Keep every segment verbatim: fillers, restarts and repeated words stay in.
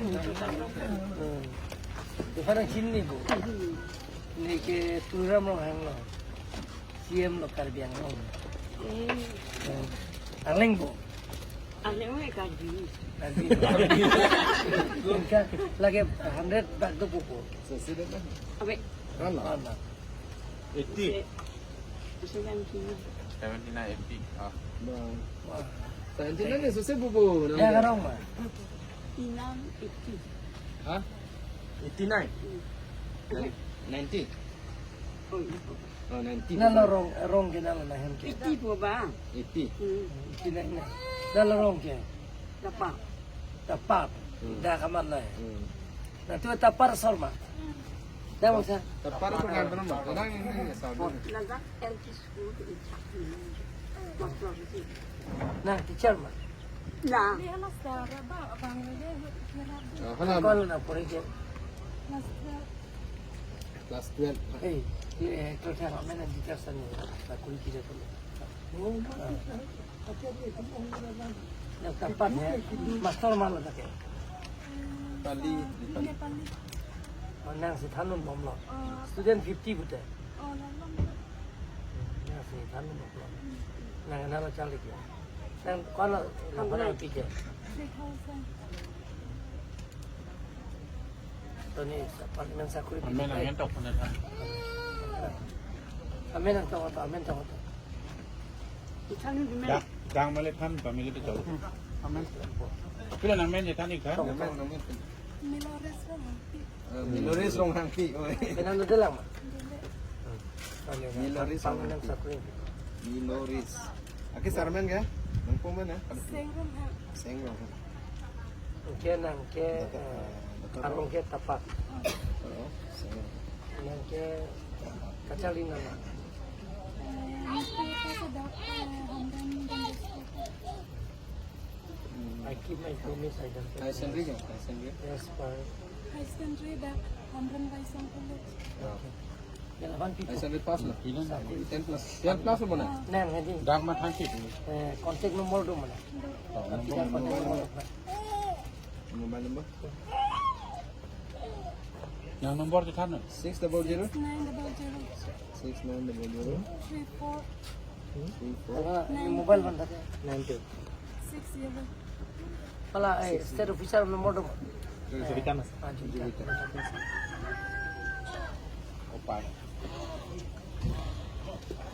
Hmm. Tuhan ang chini bu. Neke Tuliram Ronghang lo. C M lo Karbi Anglong. Eh. Hmm. Arleng bu. Arleng me Karbi. Karbi. Lake hundred bak do pupu. Abe. Rana. Rana. Eighty. Seventy nine, eighty. Ah. Bang. Wah. Seventy nine ni suse pupu. Ya, karong ma. Inam eighty. Hah? Eighty nine. Hmm. Ninety. Oh, iya. Oh, ninety. Nalo rong, rong ke nalo nahem ke. Eighty po ba? Eighty. Hmm. Eighty nine na. Nalo rong ke. Tapat. Tapat. Hmm. Da kamat na. Hmm. Na tu Tapat asor ma. Da bangsa. Tapat itu kan belum, Bang. Kadang ini ya, sabi. Ladak L P school di Chak. Mas Florisi. Na, teacher ma. Na. Ah, hala. Kol na puri ke. Class twelve. Eh, eh, kol sa amen teacher sa ni. Na kuri kira kuli. Yang Tapat ya, master ma lo ta ke. Pali, di Pali. Oh, nangsi thanbomlo. Student fifty pute. Nangsi thanbomlo. Nang nalo chalik ya. Nang kono nang kono pike. Toni sa-, nang sakuri. Amen, amen, tok pun ada. Amen, ang tok, amen, tok. Dang, dang male than, family tu jauh. Amen. Pila nang men je than ik than? Milores Ronghangpi. Eh, Milores Ronghangpi. Oi. Kenal tu lang ma? Milores Ronghangpi. Milores. Aki sarmen ke? Nangpo men ya? Seng Ronghang. Seng Ronghang. Nangke, nangke, eh, arong ke Tapat. Oh, Seng Ronghang. Nangke kacharli nang ma? Eh, newspaper ke dak, eh, Hamren Don Bosco. Hmm. I keep my promise, I don't. Higher secondary ke? Higher secondary? Yes, pa. Higher secondary dak Hamren Vaisong College. Oh. Okay. Higher secondary pass lo? Ten plus. Ten plus lo mana? Nang, hadi. Dak ma thansi. Eh, contact number do mana? Oh, contact number. Mobile number? Yang number di sana. Six double zero? Six nine double zero. Six nine double zero. Three four. Three four. Nine. Mobile man tadi. Nine two. Six zero. Pala, eh, state officer number do. State officer mas. Ah, Juvita. Juvita. Opa.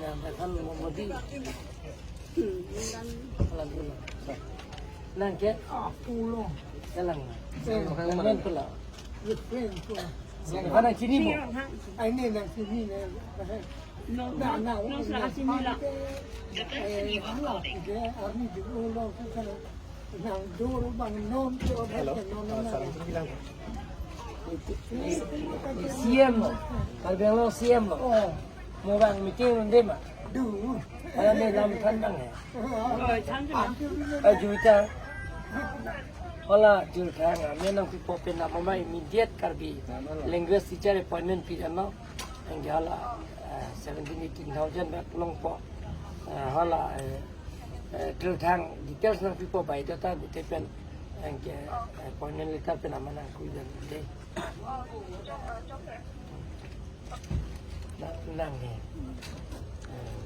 Yang tekan Modi. Nangke? Ah, pulo. Jalan. Nang pula. Mana chini mo? Ai, ini nang chini na. No, na, no, na, no, na, sini la. Eh, army di ulo. Nang dulu bang non tu. Hello. C M lo. Karbi Anglong C M lo. Oh. Mo bang meeting runde ma. Du. Hala me lam than bang he. Oi, than tu. Ajuta. Hala Jurthang, amen nangpipo pen nama ma immediate Karbi language teacher appointment pi jano. Anke hala, eh, seventeen, eighteen thousand bak longpo. Eh, hala, eh, eh, Jurthang details nangpipo bai data bute pen. Anke, eh, appointment letter pen nama nangkui dan de. Na, nang he. Eh,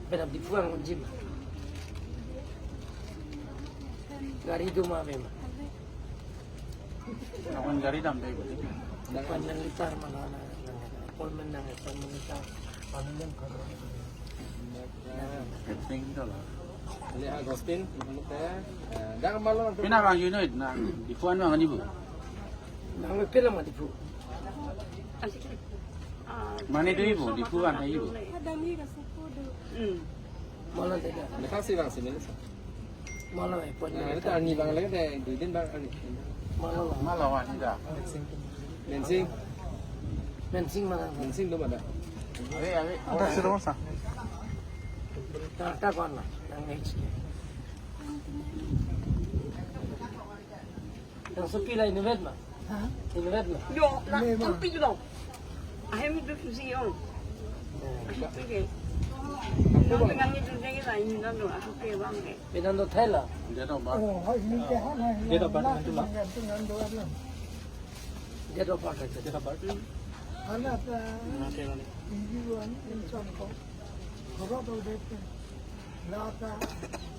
pen ap Diphu ang jim. Gari do ma ave ma? Akan gari damde ko. Appointment letter mana na, na, na, appointment nang, appointment letter. Appointment letter. Fencing itu lah. Ini Agustin, menurut saya, eh, dah kemalu. Pina bang unit na, Diphu an bang ani bu. Nang pila ma Diphu? Mane do ibu, Diphu an ibu. Ada ni ka suku do. Hmm. Malam tidak. Lepas sih bang sini. Malam eh, pun. Nah, itu ani bang lagi deh, duidin bang ani. Malam. Malam tidak. Mensing. Mensing mana? Mensing do mana? Are, are. Ada sih rumah sah. Tak, tak kawan lah. Yang H K. Nang supi la inutvet ma? Ha? Inutvet ma? Yo, la, supi lo. Ahem itu susi yo. Supi ke. Nang itu jadi lain nang doa aku kewang deh. Pinang do thela. Date of birth. Oh, ini dia, nah, ini Date of birth nah, nanti lah. Nanti, nanti, nanti. Date of birth aja. Date of birth. Anak, eh, Nanti lah. Ini dua ni, ini contoh. Kalau tu dia tu, lata.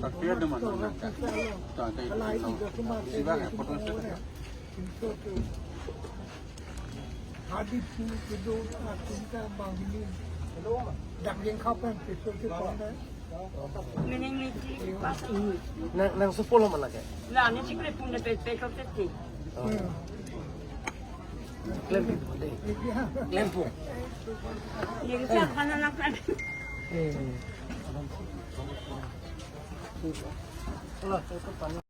Sakit dia mana? Orang kita lah. Tak ada itu. Kalau itu cuma Siapa dia yang potong semua itu? Orang. Pinso ke Hadith tu kedua, ah, cinta bang ini. Dak yang kapan pinso ke kau na? Meaning ni si pas ini. Nang, nang sepuluh mana ke? Lah, ni si klepung ni pe, pe, pe, pe. Hmm. Klem deh. Iya. Klem po. Ni siapa nak nak? Eh. Alah, itu panas.